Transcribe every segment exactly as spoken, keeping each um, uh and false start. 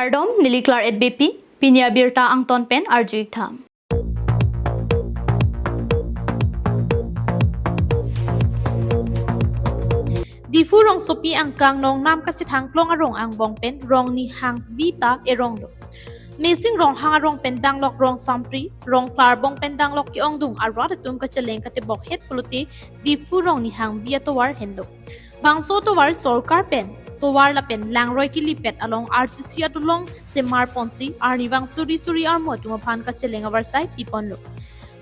Kardom, neli Claret Beypi, pini abirta angton pen arju-ik tha. Diphu rongsopi angkang Nongnam kachethang klong arong angbong pen Rong Nihang Bey ta erong do. Mesen Ronghang arong pen danglok Rongsampri, Rongklar angbong pen danglok ke-ongdung arat atum kacheleng katebok het pulote Diphu Rong Nihang Bey atovar henlo. Bangso atovar sorkar pen tovar lapen langroi kelipet along R C C adolong semar ponsi arnivang suri suri armu atum aphan kacheleng avarsai piponlo.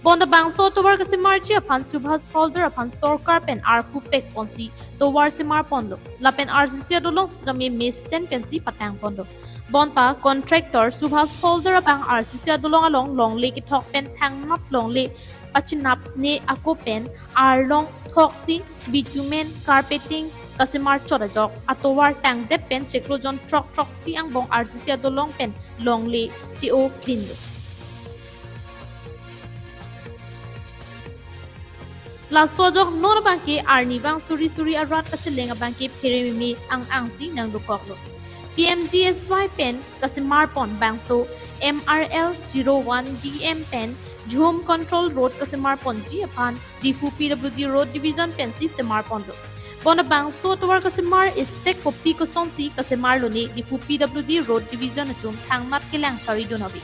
Bonta bangso atovar kasemarji aphan Subhas Halder aphan sorkar pen arpu pek ponsi tovar semar ponlo. Lapen R C C adolong sitame mesen pensi patang ponlo. Bonta contractor Subhas Halder abang R C C adolong along longle kethok pen thangnat longle pachinap ne ako pen arlong thoksi bitumen carpeting kasemar chot ajok atovar tangdet pen chiklo jon throk throksi angbong R C C adolong pen longle che-o clean lo. Laso ajok non abangke arnivang suri suri arat kacheleng abangke pherememe ang-angsi nangdokoklo. P M G S Y pen kasemar pon bangso M R L zero one D M pen Jhum Control Road kasemar ponji aphan Diphu P W D Road Division pensi semar ponlo. Bonta bangso atovar kasemar isek kopi kosonsi kasemar lone Diphu P W D Road Division atum thangnat kelang charidun ave.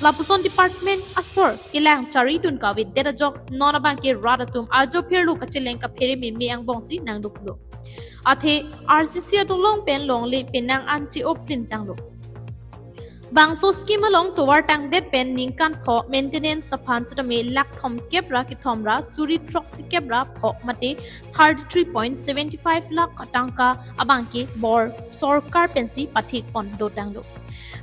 Lapuson department asor kelang charidun kavedet ajok non abangke rat atum ajo phirlo kacheleng kapherememe angbongsi nangduklo. Athe R C C adolong pen longle penang an che-o clean tanglo. Bangso scheme along tovar tangdet pen ningkan pho maintenance aphan sitame lakh thomkep ra kethom ra suri throksi kep ra pho mate thirty three point seven five lakh tangka abangke bor sorkar pensi pathik pon dotanglo.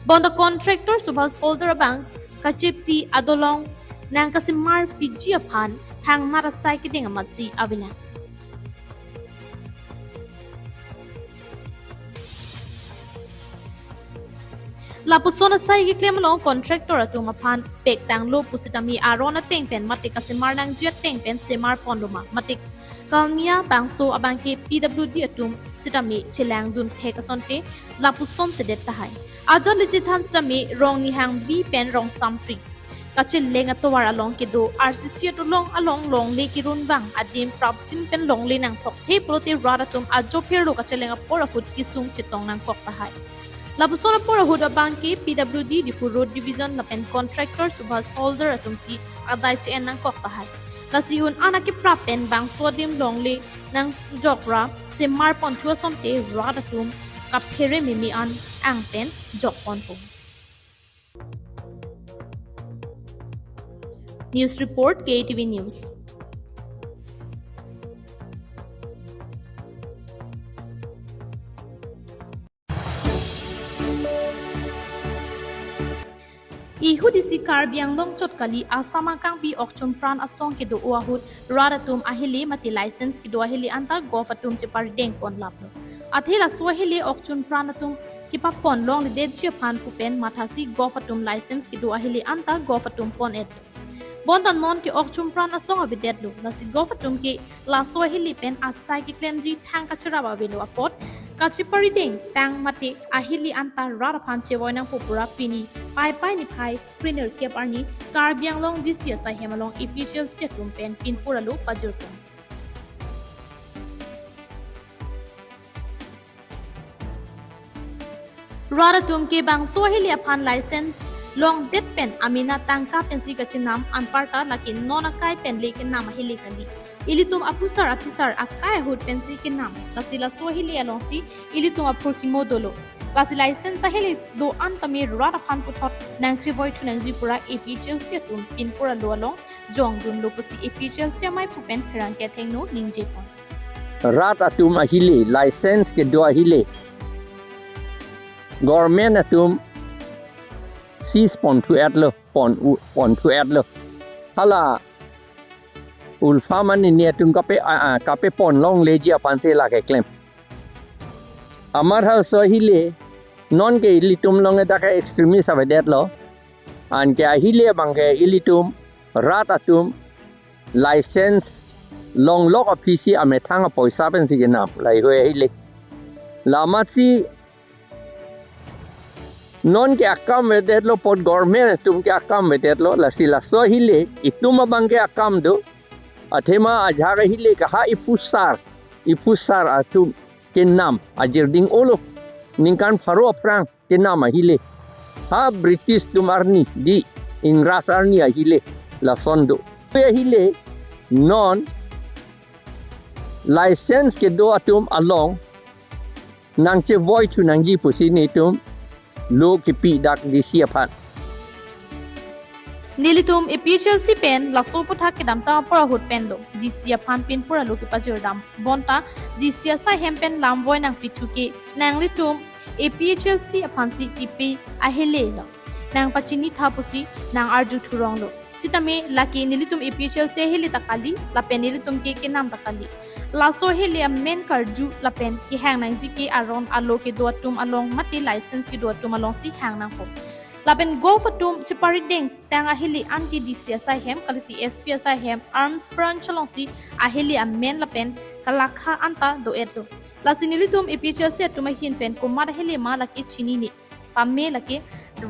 Bonta contractor Subhas Halder abang kachepti adolong nangkasemar piji aphan thangnat asai kedeng amatsi avelang. Lapuson asai keklem along contractor atum aphan pek tanglo pusitame aron ateng pen mate kasemar nangji ateng pen semar ponlo ma mate kalmia bangso abangke P W D atum sitame chelangdun thek asonte lapuson sedet tahai. Ajat le chethan sitame Rong Nihang Bey pen Rongsampri kacheleng atovar along kedo R C C adolong along longle kerun vang adim prapjin pen longle nangthokthe pulote rat atum ajo phirlo kacheleng apor ahut kesung chetong nangkok tahai. Lapuson apor ahut abangke P W D Diphu Road Division lapen contractor Subhas Halder atumsi adai che-en nangkok tahai. Lasi un-an akeprap pen bangso adim longle nangjok ra semar ponthu asonte rat atum kapherememe an ang pen jok ponpo. News report, K T V News. Ihut isi Karbi Anglong chot kali Assam akangpi okchun pran asong kedo ahut rat atum ahile mate license kedo ahile anta govt atum cheparideng pon laplo. Athe laso ahile okchun pran atum kepapon longledetji aphan pu pen mathasi govt atum license kedo ahile anta govt atum pon-et. Bonta non ke okchun pran asong avedetlo, lasi govt atum ke laso ahile pen asai keklemji thang kacherap avelo apot kacheparideng tang mate ahile anta rat aphan chevoi nangpo pura pini Paipai niphai krenerkep arni Karbi Anglong D C asaihem along A P H L C atum pen pinpur alo pajirpon. Rat atum ke bangso ahile aphan license longdet pen amena tangka pensi kachenam, anparta lake non akai pen le kenam ahile kali. Ilitum apusar aphisar akai ahut pensi kenam. Lasi laso ahile alongsi ilitum aphurkimo dolo. Lasi license ahile do-an tame rat aphan puthot nangchevoi thu nangji pura A P H L C atum pinpur alo along jongdunlo pusi A P H L C amei pu pen pherangke athengno ningjepon. Rat atum ahile, license kedo ahile, government atum seize ponthu-etlo, pon u-, ponthu-etlo. Hala ulfa mane ne atum kape, a, a, kapepon longleji aphansi lake klem. Amat halaso ahile, non ke ilitum along dak extremist avedetlo. Anke ahile abangke ilitum rat atum license longlok aphisi amethang apoisa pensi kenam laheihui ahile. Lamatsi Non ke akam avedetlo, apot government atum ke akam avedetlo, lasi laso ahile itum abang ke akam do. Athema ajahak ahile ke ha iphusar, iphusar atum kenam ajirding olo. Ningkan pharo aphrang kenam ahile. Ha British atum arni, di Ingras arni ahile lason do. Pe ahile non license kedo atum along nangchevoi thu nangji pusi nelitum lo kepi dak D C aphan. Nelitum A P H L C pen laso aputhak kedamtang apor ahut pen do D C aphan pinpura lo kepajirdam. Bonta D C asai ahem pen lamvoi nangpithu ke nanglitum A P H L C aphansi pipe ahile lo, nangpachini tha pusi nang-arju thurong lo. Sitame lake nelitum A P H L C ahile ta kali, lapen nelitum ke kenam ta kali. Laso ahile amen karju lapen kehang nangji ke aron alo kedo atum along mate license kedo atum alongsi hang nangpo. Lapen golf atum cheparideng tang ahile anke D C asai ahem, kalite S P asai ahem, arms branch alongsi ahile amen lapen kalakha anta do-etlo. Lasi nelitum A P H L C atum ahin pen komat ahile ma lake chinine. Pame lake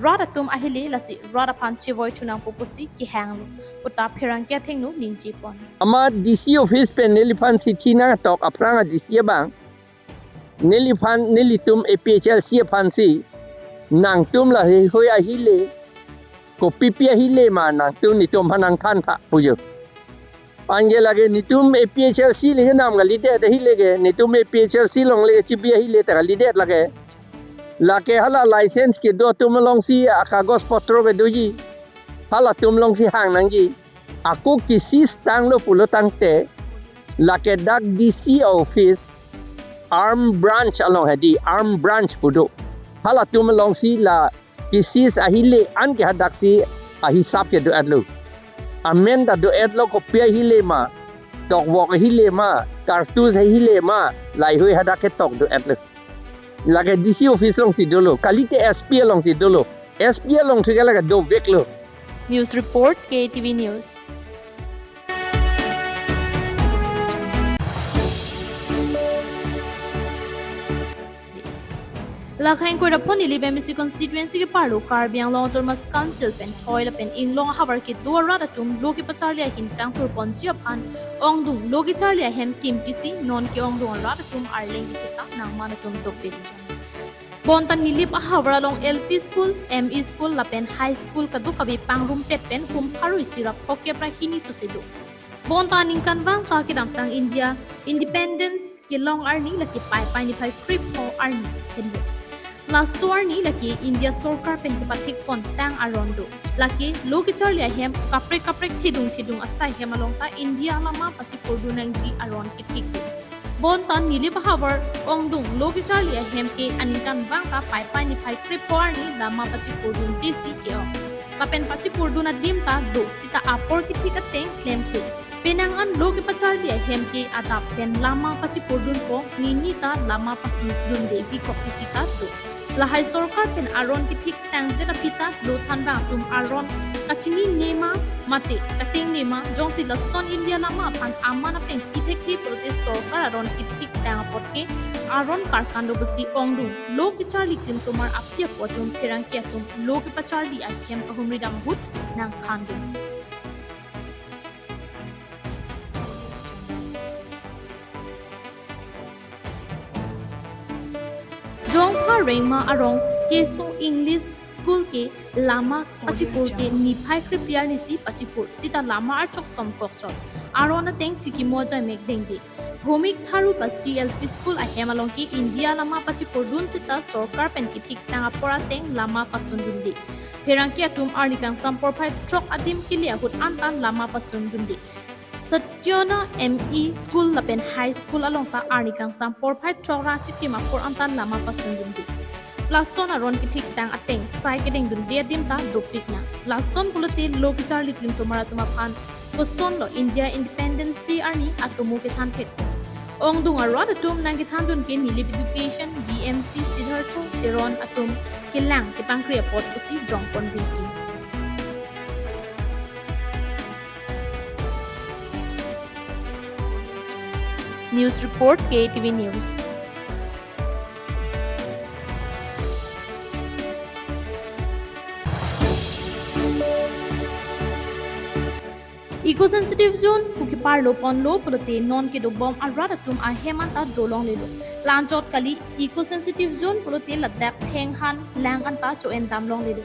rat atum ahile lasi rat aphan chevoi thu nangpo pusi kehang lo. Puta pherangke athengno ningje pon. Amat D C office pen neliphan chithi nangtok aphrang a D C abang, neliphan, nelitum A P H L C aphansi nangtum laheihui ahile, kopipi ahile ma nangtum netum aphan nangthan tha pujo. Anke lake netum A P H L C le kenam kalidet ahile ke, netum A P H L C along le chebi ahile ta kalidet lake. Lake hala license kedo atum alongsi akagos potro kedoji, halatum alongsi hang nangji. Ako ke-seize tanglo pulo tangte, lake dak D C office arm branch along, hedi arm branch pu do, halatum alongsi la ke-seize ahile anke hadaksi ahisap kedo-etlo. Amen ta do-etlo, kopi ahile ma, tokvok ahile ma, kartus ahile ma, laheihui hadak ketok do-etlo. Lake D C office alongsi dolo, kalite S P alongsi dolo. S P along thu ke lake doveklo. News report, K T V News. Lakhang koira phon ili B M C constituency ke parlo Karbi Anglong Autonomous Council pen thoi lapen inglong ahavar kedo arat atum lo kepacharli ahin kangthur ponji aphan ongdung lo kecharli ahem kimpisi non ke ongdung arat atum arleng kethita nangman atum dopik. Bonta Nilip ahavar along L P school, M E school lapen high school kadokave pangrumpet pen kum pharo isi ra phokep ra hini sose do. Bonta aningkanvang ta kedamtang India Independence kelong arni lake Paipai niphai krepho arni henlo. Laso arni lake India sorkar pen kepathik pontang aron do. Lake lo kecharli ahem kaprek kaprek thedung thedung asai ahem along ta India lama pachipurdun nangji aron kethik do. Bonta Nilip ahavar ongdung lo kecharli ahem ke aningkanvang ta Paipai niphai krepho arni lama pachipurdunde si ke-ong. Lapen pachipurdun adim ta do sita apor kethik ateng klemkle. Penang an lo kepacharli ahem ke adap pen lama pachipurdunpo, nini ta lama pasundunde bikok kethik ta do. Lahai sorkar pen aron kethik tangdet aphi ta lo thanbang atum aron kachinine ma mate katengne ma, jongsi lason India lama aphan aman apeng ithekthi pulote sorkar aron kethik tang apot ke aron karkan do pusi ongdung lo kecharli klimsomar aphi apo atum pherangke atum lo kepacharli ahem kahumri dam ahut nangthandun. Jongpha Rengma arong keso English school ke lama pachipur ke niphai krepli arni si pachipur, sita lama archok som kokchot. Aron ateng chikimo ajai mek dengde. Bhumik Tharu Basti L P School ahem along ke India lama pachipurdun sita sorkar pen kethik tang apor ateng lama pasundunde. Pherangke atum arni kangsam porphai throk adim kele ahut anta lama pasundunde. Satyona M E School lapen High School along ta arni kangsam porphai throk ra chitim apor anta lama pasundunde. Lason aron kethik tang ateng sai kedengdunde adim ta dopik nang. Lason pulote lo kecharli klimsomar atum aphan kosonlo India Independence Day arni atomo kethan thek. Ongdung arat atum nangkethandun ke Nilip Education, B M C Siddhartho Teron atum kelang kepangkri apot pusi jongpon rinti. News report, K T V News. Eco sensitive zone pu keparlo ponlo pulote non kedobom arat atum ahem anta dolonglelo. La-anchot kali, eco sensitive zone pulote ladak thenghan lang anta cho-en damlonglelo.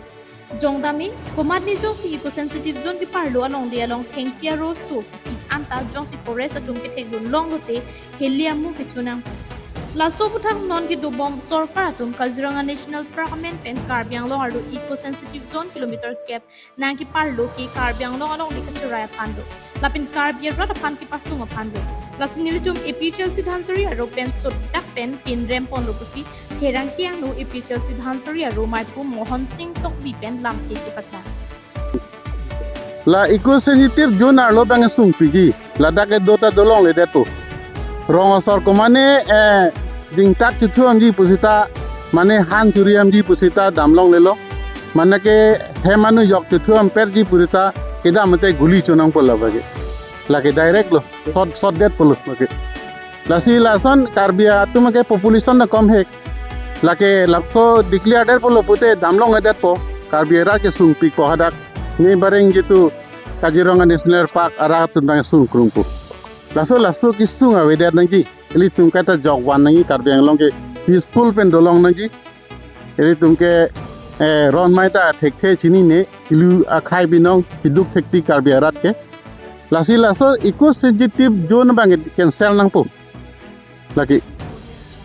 Jongdam me, komatne jongsi eco sensitive zone keparlo alongle along thengpi aro so kepik anta jongsi forest atum kethekdun longlote heli amu kechonang. Laso aputhak non kedobom sorkar atum Kaziranga National Park amen pen Karbi Anglong arlo eco sensitive zone kilometer kep nangkeparlo ke Karbi Anglong alongle kacherai aphan do, lapen Karbi arat aphan kepasung aphan do. Lasi nelitum A P H L C Dhansiri aro pen sodak pen pinrem ponlo pusi pherangke angno A P H L C Dhansiri aro maiphu Mohon Singh Tokbi pen lamthe chepatang. La eco sensitive zone arlo bang sungpikji, ladak kedo ta dolongledetpo. Rong asor komane, eh, dingtak chuthuamji pusita, mane han churiamji pusita damlonglelo. Mane ke hem anu yok chuthuam perji pusita kedam ate guli chonangpo labangke. Lake direct lo, shot, shot detpo lo lake. Lasi lason Karbi atum ke population na kom hek. Lake laso declare detpo lo pute damlongledetpo. Karbi arat kesungpikpo hadak. Ne bareng jitu Kaziranga National Park arat atum bang sungkrungpo. Laso laso kesung avedet nangji. Ilitum kaita jokvan nangji, Karbi Anglong ke peaceful pen dolong nangji. Ilitum ke, eh, ron mai ta thekthe chinine, ilu akhei binong, kiduk thekti Karbi arat ke. Lasi laso eco sensitive zone bang cancel nangpo. Lake.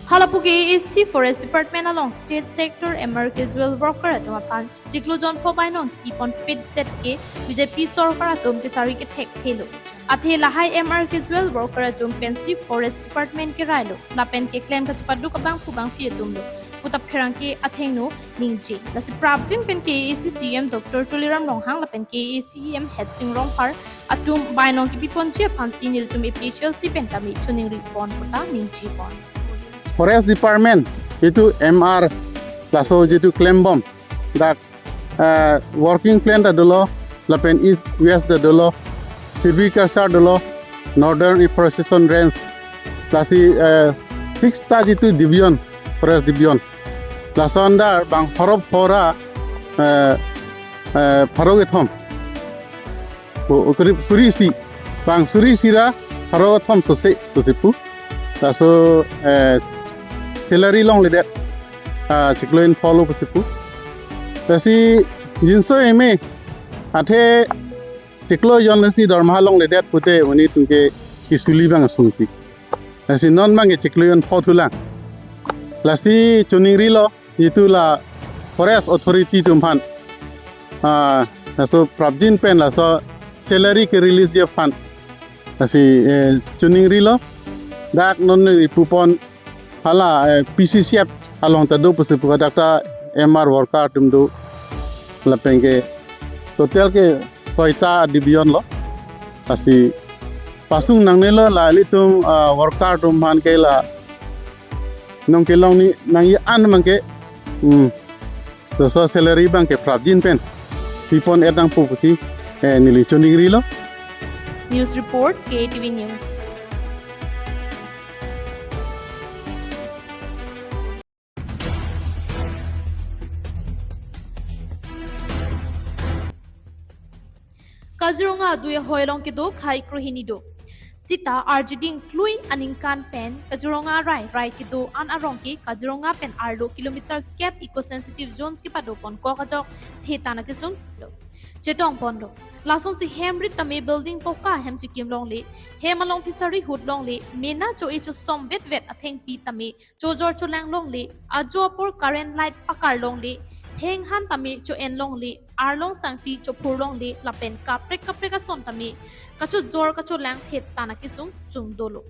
Hala pu ke A A C Forest Department along State Sector M R casual worker atum aphan chiklo jon pho bainong kepipon pitdet ke B J P sorkar atum kechari kethekthelo. Athe lahai M R casual worker atum pensi Forest Department kerailo. Lapen keklem kachepaduk abangphu bangphi atum lo puta pherangke athengno ningje. Lasi prapjin pen K A A C C E M Doctor Tuliram Ronghang lapen K A A C E M Headsing Rongphar atum bainong kepiponji aphansi nelitum A P H L C pen tame choningri pon puta ningje pon. Forest Department, jitu M R, laso jitu klembom, dak, eh, working plan ta dolo, lapen East West ta dolo, Silviculture dolo, Northern Afforestation Range, lasi, eh, six ta jitu division, Forest Division. Lason dar bang pharo phora, eh, eh, pharo kethom. Bo, ukrip suri isi, bang suri isi ra pharo kethom sose, sose pu. Laso, eh, salary longledet, ah, chiklo jon pho lo pusi pu. Lasi jinso eme, athe chiklo jon lasi dormaha longledet pute uni tungke kisuli bang sungpik. Lasi non bang ke chiklo jon pho thulang. Lasi choningrilo, jitu la Forest Authority atum aphan. Ah, laso prapjin pen laso salary kerelease ji aphan. Lasi, eh, choningrilo. Dak non ipupon hala, eh, P C C F along ta do pusi pu, dak ta M R worker atum do. Lapen ke total ke soita division lo. Lasi pasung nangnelo la ilitum, ah, worker atum aphan ke la nong kelong ni nangji an bang ke, hmm, laso salary bang ke prapjin pen pipon-et nangpo pusi, eh, neli choningrilo. News report, K A T V News. Kaziranga adui ahoi along kedo khei krohini do. Sita arjuding klui aningkan pen Kaziranga rai rai kedo an arong ke Kaziranga pen arlo kilometer kep eco sensitive zones kepado pon kok ajok the tana kesung lo. Chetong ponlo. Lasonsi hem rit tame building poka hem chikim longle, hem along fishery hut longle, mena cho-e chosom vetvet athengpi tame chojor cholang longle, ajo apor current light pakar longle, thenghan tame cho-en longle, arlong sangti chophur longle, lapen kaprek kaprek ason tame kachojor kacholang the tana kesung sung dolo.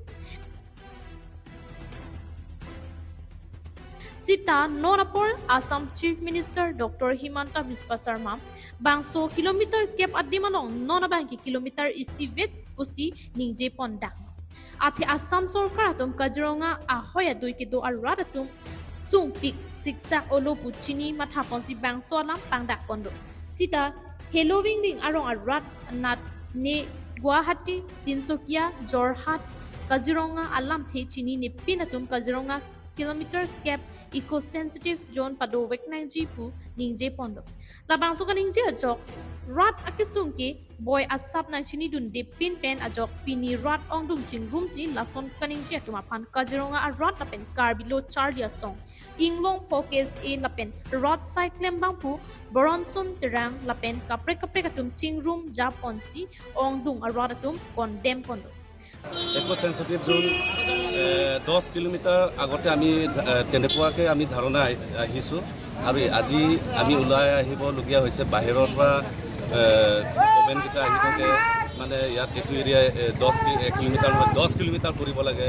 Sita non apor Assam Chief Minister Doctor Himanta Biswa Sarma bangso kilometer kep adim along non abang ke kilometer isivet pusi ningje pon dak. Athe Assam sorkar atum Kaziranga ahoi adui kedo arat atum sungpik siksak olo pu chini matha ponsi bangso alam pangdak pon do. Sita heloving ding arong arat anat ne Guwahati, Tinsukia, Jorhat, Kaziranga alamthe chinine pin atum Kaziranga kilometer kep eco sensitive zone padovek nangji pu ningje pon do. Labangso kaningje ajok rat akesung ke boi asap nangchinidunde pin pen ajok pini rat ongdung chingrumsi lason kaningje atum aphan Kaziranga arat lapen Karbi Lo Charli Asong, Inglongpho K S A lapen rat saiklem bangphu Boronson Terang lapen kaprek kaprek atum chingrum japonsi ongdung arat atum condemn pondo. ইক' sensitive zone এ, দহ কিলোমিটাৰ আগতে আমি এ, তেনেকুৱাকৈ আমি ধাৰণা আহি- আহিছোঁ আৰু আজি আমি ওলাই আহিবলগীয়া হৈছে বাহিৰৰ পৰা এ, গভৰ্ণমেণ্টকেইটা আহি থাকে, মানে ইয়াত এইটো এৰিয়া এ, দহ কি- এক কিলোমিটাৰ নহয়, দহ কিলোমিটাৰ কৰিব লাগে,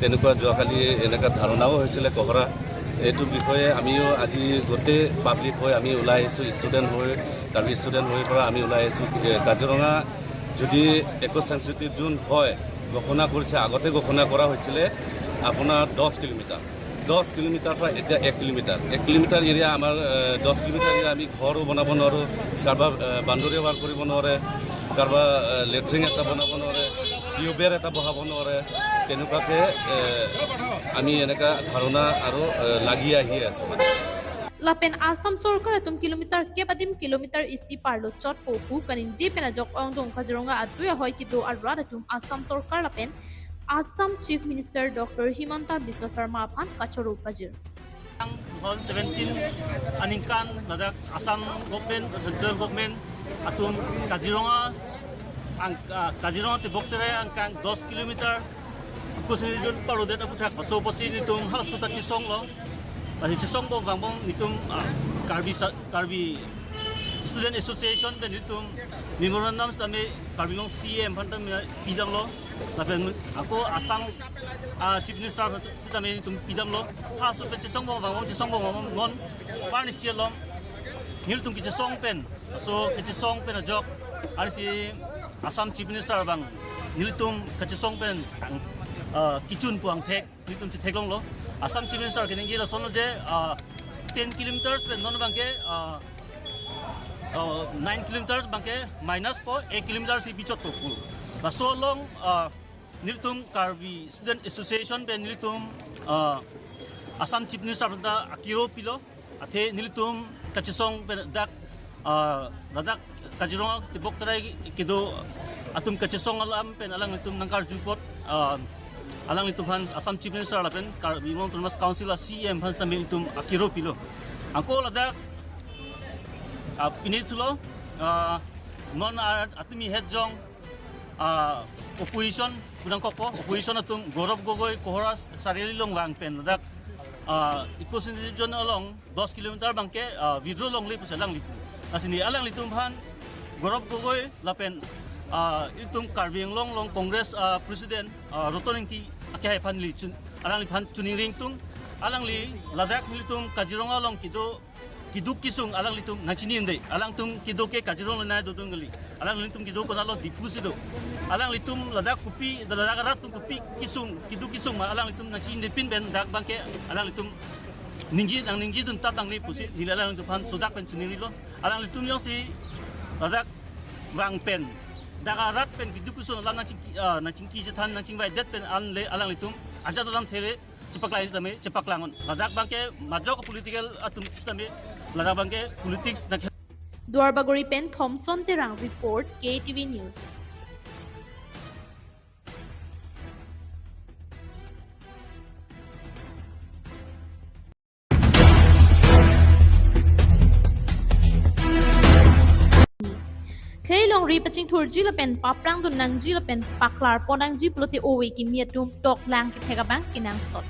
তেনেকুৱা যোৱাকালি এনেকুৱা ধাৰণাও হৈছিলে কহৰা। এইটো বিষয়ে আমিও আজি গোটেই পাব্লিক হৈ আমি ওলাই আহিছোঁ, ষ্টুডেণ্ট হৈ, কাৰ্বি ষ্টুডেণ্ট হৈ পৰা আমি ওলাই আহিছোঁ। এ, কাজিৰঙা যদি ইক' চেনচিটিভ জ'ন হয়, ঘোষণা কৰিছে, আগতে ঘোষণা কৰা হৈছিলে আপোনাৰ দহ কিলোমিটাৰ, দহ কিলোমিটাৰ পৰা এতিয়া এক কিলোমিটাৰ, এক কিলোমিটাৰ এৰিয়া আমাৰ এ, দহ কিলোমিটাৰ এৰিয়া আমি ঘৰো বনাব নোৱাৰোঁ, কাৰোবাৰ এ, বাউণ্ডেৰী ৱাল কৰিব নোৱাৰে, কাৰোবাৰ এ, লেট্ৰিন এটা বনাব নোৱাৰে, টিউবৱেল এটা বহাব নোৱাৰে, তেনেকুৱাকৈ এ, আমি এনেকুৱা ধাৰণা আৰু এ, লাগি আহি আছোঁ মানে। Lapen Assam Sorkar atum kilometer kep adim kilometer isi parlo chotpo pu kaningje pen ajok ongdung Kaziranga adui ahoi kedo arat atum Assam Sorkar lapen Assam Chief Minister Doctor Himanta Biswa Sarma aphan kachoro pajir. Ang two thousand seventeen aningkan ladak Assam government, central government atum Kaziranga ang ah, Kaziranga tebok terai angkang dos kilometer ikusini jun palodet aputhak paso posi nitum hal suta chisong lo. Tadi chisong bo bang bong nitum ah, Karbi sa- Karbi Student Association pen nitum memorandum tame Karbi Anglong C M phan tame pidang lo. Lapen ako Assam ah, Chief Minister sitame nitum pidang lo. Ha so pen chisong bong bang bong chisong bong bong non parni sialom nilitum kichisong pen so kichisong pen ajok ari si Assam Chief Minister bang nilitum kichisong pen ah, kichun puang thek nilitum si theklong lo. Assam Chief Minister keningje lason lo je ah, ten kilometers pen non bangke ah, ah, nine kilometers bangke minus po ek kilometer si bichot po pu. Laso along ah, nilitum Karbi Student Association pen nilitum ah, Assam Chief Minister ta akiro pilo. Athe nilitum kachisong pen dak ah, ladak Kaziranga tebok terai kedo atum kachisong alam pen alanglitum nangkarju apot ah, alanglitum phan Assam Chief Minister lapen Karbi Anglong Autonomous Council a C M phan sitame itum akiro pilo. Angko ladak ah, pini thulo ah, non ar- atumi het jong ah, opposition pu nangkokpo, opposition atum Gaurav Gogoi Kohora Chariali along vang pen ladak ah, ikusini jun along dos kilometer bangke ah, withdraw longle pusi alanglitum. Lasi ni alanglitum phan Gaurav Gogoi lapen ah, itum Karbi Anglong along Congress ah, President ah, Roton Engti akehai phan neli chun alangli phan choningri ingtung. Alangli ladak nelitum Kaziranga along kedo keduk kesung alanglitum nangchinine. Alangtum kedo ke Kaziranga along nai dodun kali. Alanglitum kedo konatlo Diphu si do. Alanglitum ladak kopi ladak arat atum kopi kesung keduk kesung ma alanglitum nangchinine pin pen dak bangke alanglitum ningje nangningjedun ta tangni pusi neli alanglitum phan sodak pen choningri lo. Alanglitum jongsi ladak vang pen dak arat pen keduk kesung alam nangchingki ah, nangchingki chethan nangchingvaidet pen anle alanglitum ajat alam there chepaklai sitame chepaklang non. Ladak bangke majok political atum sitame ladak bangke politics na Duarbagori pen Thomson Terang report, K T V News. Khei longri pachingthurji lapen paprangdun nangji lapen paklar pon nangji pulote ove kimi atum toklang kethek abang kenangsot.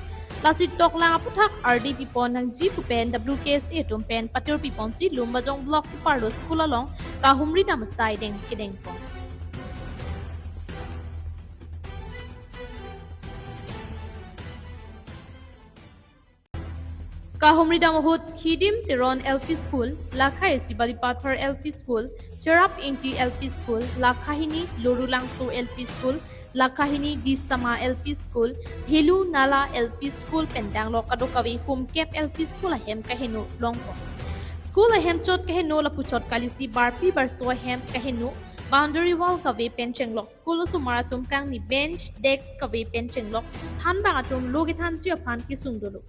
Lasi toklang aputhak ardi pipon nangji pu pen W K S A atum pen patur piponsi Lumbajong Block keparlo school along kahumri dam asai deng kedengpon. Kahumri dam ahut Khidim Teron L P School, Lakhai Sibalipathar L P School, Cherap Ingti L P School, Lakhahini Lorulangso L P School, Lakhahini Disama L P School, Helu Nala L P School pen danglok kadokave humkep L P School ahem kaheno longpo. School ahem chot kaheno lapuchot kalisi barpi barso ahem kaheno boundary wall kave pen chenglok school osomar atum kangni bench, desk kave pen chenglok thanbang atum lo kethanji aphan kesung dolo.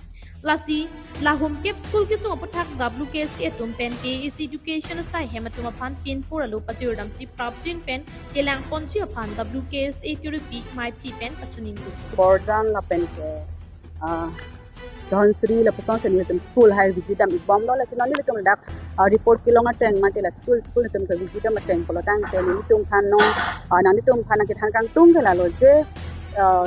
Lasi la humkep school kesung aputhak W K S A atum pen K A A C education asai hem atum aphan pinpur alo pajirdamsi prapjin pen kelangponji aphan W K S A tiripi maiphi pen pachoningri. Borjan lapen ke, ah, Dhansiri lapuson si nelitum school hai visit dam-ik bomlo, lasi non nelitum ladak, ah, report kelong ateng mate la school, school nelitum ke visit dam ateng pulotangte nelitum aphan non, ah, nanglitum aphan nangkethan kangtung ke lalo je, ah,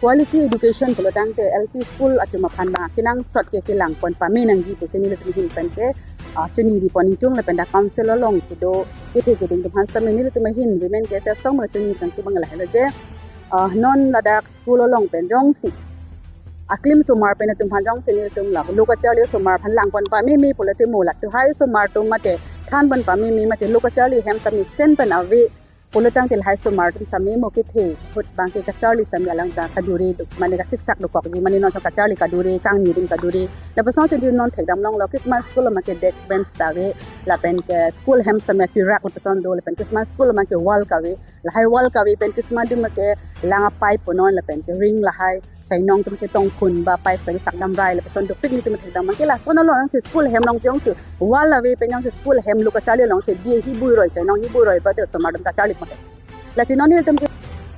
quality education pulotangte L P school atum aphan bang kenangsot ke kelangpon pame nangji pusi nelitum ahin pen ke, ah, choningri pon ingtung lapen dak council along kedo kethe keding atum aphan sitame nelitum ahin women K S A asong ma choningri kangtung abang lahelo je, ah, non ladak school along pen jongsi aklim osomar pen atum aphan jongsi nelitum la lo kacharli osomar aphan langpon pameme pulote mo la tu hai osomar atum mate thanpon pameme mate lo kacharli hem sitame sen pen ave pulotangte lahai osomar atum sitame mo kethe ahut bang ke kacharli sitame alang ta kadure do, mane kasiksak dokokji, mane non kacharli kadure, kangni atum kadure. Lapuson si non thekdam longlo, kisma school ma ke desk bench ta ave, lapen ke school hem sitame pirak lapuson do, lapen kisma school ma ke wall kave, lahai wall kave pen kisma atum ke lang a-pipe punon lapen ke ring lahai chainong atum chetong phun ba pipe pen sakdam rai lapuson dopik nelitum thekdam abang ke lason along si school hem along jongsi wall ave pen jongsi school hem lo kacharli along si di hibui roi chainong hibui roi ba de osomar atum kacharli abang ke. Lasi non nelitum ke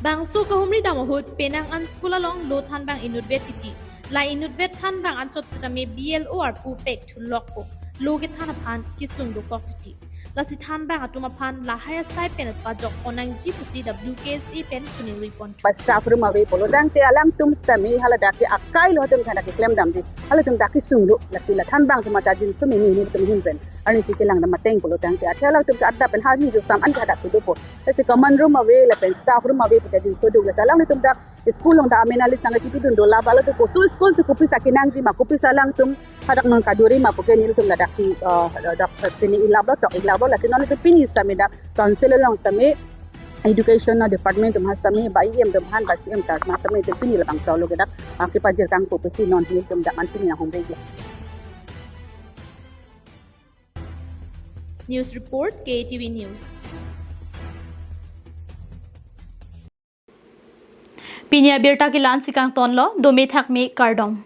bangso kahumri dam ahut penang an school along lo thanbang inutvet titi. La inutvet thanbang anchot sitame B L O arpu pek thulokpo. Lo kethan aphan kesung dokok titi. Lasi thanbang atum aphan lahai asai pen pajok pon nangji pusi W K S A pen choningri pon. Ba staff room ave pulotangte alangtum sitame haladak ke akai lo atum than dak keklem damji. Halatum dak kesung lo, lasi la thanbang atum ta jinso meme nelitum ahin pen. Arnisi kelangdam ateng pulotangte athe alangtum ke adap pen hami jo sam an ke hadak kedopo. Lasi common room ave lapen staff room ave puta jinso duk, lasi alanglitum dak school along dak amen alis nangkachipidun do, la balo tu koso school si kopisa kenangji ma, kopisa alangtum hadak non kaduri ma pu ke nelitum ladak si, eh, dak sini ilap lo, tok ilap lo, lasi non nelitum pini sitame dak council along sitame education department atum aphan sitame ba E M atum aphan ba C M sir aphan sitame nelitum pini labangso lo ke dak, ah, kepajir kangpo pusi non nelitum dak an pini nanghumri. News report, K T V News. Pini abirta ke la-an si kangtonlo, dome thakme kardom.